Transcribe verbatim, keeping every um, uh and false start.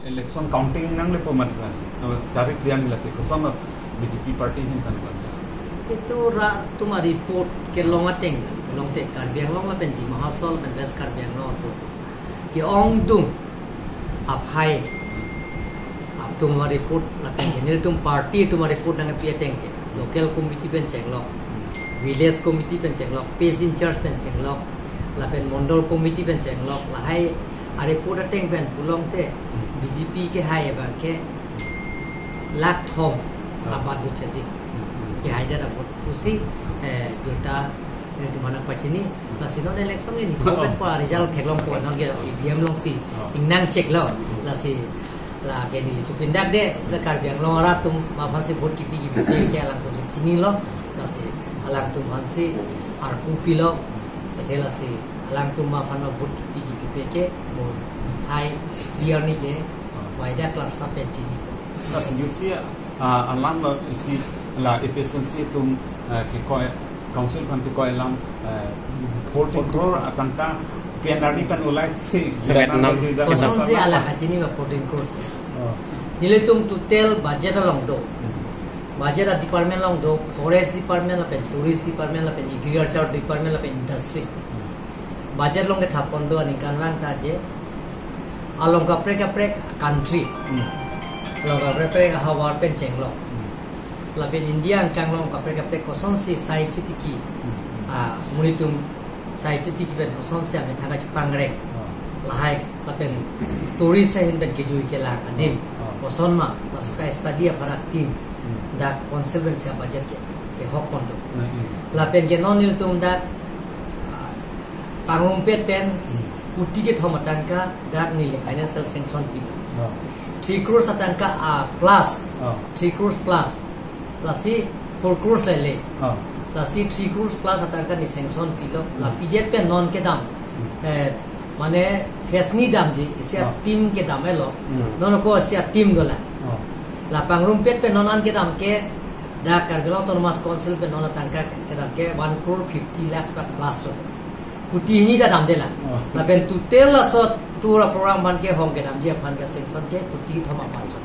Election counting nanglepo mat sa. Tarik rian lasi koson B J P party hin kan kan. Itum ra atum a-report kelong ateng, long te Karbi Anglong lapen Dima Hasao lapen West Karbi Anglong atum ke-ongdung aphai atum a-report lapen ke nelitum party atum a-report nangpi ateng ke local committee pen chenglok, village committee pen chenglok, parish in-charge pen chenglok, lapen mondol committee pen chenglok, lahai a-report ateng pen pulote B J P kehai abang ke lakh thom abat do chedi. Kehai data vote pusi, eh, birta, eh, nelitum aphan nangpachini. Lasi non election ni, oh, pen pa result theklongpo, non ke E V M alongsi, oh, ingnang check lo. Lasi la ke neli chupindakde, seta Karbi Anglong arat atum aphansi vote kipi kipi ke alangtum si chinilo. Lasi alangtum aphansi arpu pilo. Athe lasi alangtum aphan vote kipi kipi ke mo phai year ni ke waidak klasa pen chini. Lasi jutsi, ah, alam lo isi la A P H L C atum, ah, kekoi, council aphan kekoi alam, ah, fourteen crore atangka P N R D pen ulai si. Seven nam. Kosonsi alang kachini ba fourteen crores. Oh. Nelitum total budget along do. Hmm. Budget a-department along do, forest department lapen tourist department lapen agriculture department lapen industry. Hmm. Budget along kethapon do aningkanvang ta je along kaprek kaprek country. Hmm. Along kaprek kaprek ahavar pen chenglok. Hmm. Lapen India angkang along kaprek kaprek kosonsi sai chotiki. Hmm. Ah, monit atum sai chotiki pen kosonsi amethang kachepangreng. Oh. Lahai lapen tourist ahin pen kejui kelang adim. Oh. Koson ma, laso ka-study aphan a-team. Hmm. Dak council pensi a-budget ke, kehok pon do. Hmm, hmm. Lapen ke non nelitum dak, ah, pangrumpet pen, hmm, kuti kethom atangka dak neli financial sanction pi. Oh. Three crores atangka, ah, plus. Oh. Three crores plus. Lasi four crores le. Oh. Lasi three crores plus atangka neli sanction pilo. La, hmm, P D F pen non kedam. Hmm. Eh, mane phase ni damji, isi a, oh, team kedam elo. Hmm. Non ko isi a-team dolang. Oh. La pangrumpet pen non an kedam ke, dak Karbi Anglong Autonomous Council pen non atangka kedam ke one crore fifty lakhs pa plus to. Kuti hini ta damdelang. Oh. Lapen total laso tour a-program aphan kehong kedamji aphan ke-sanction ke kuti thom aban chot.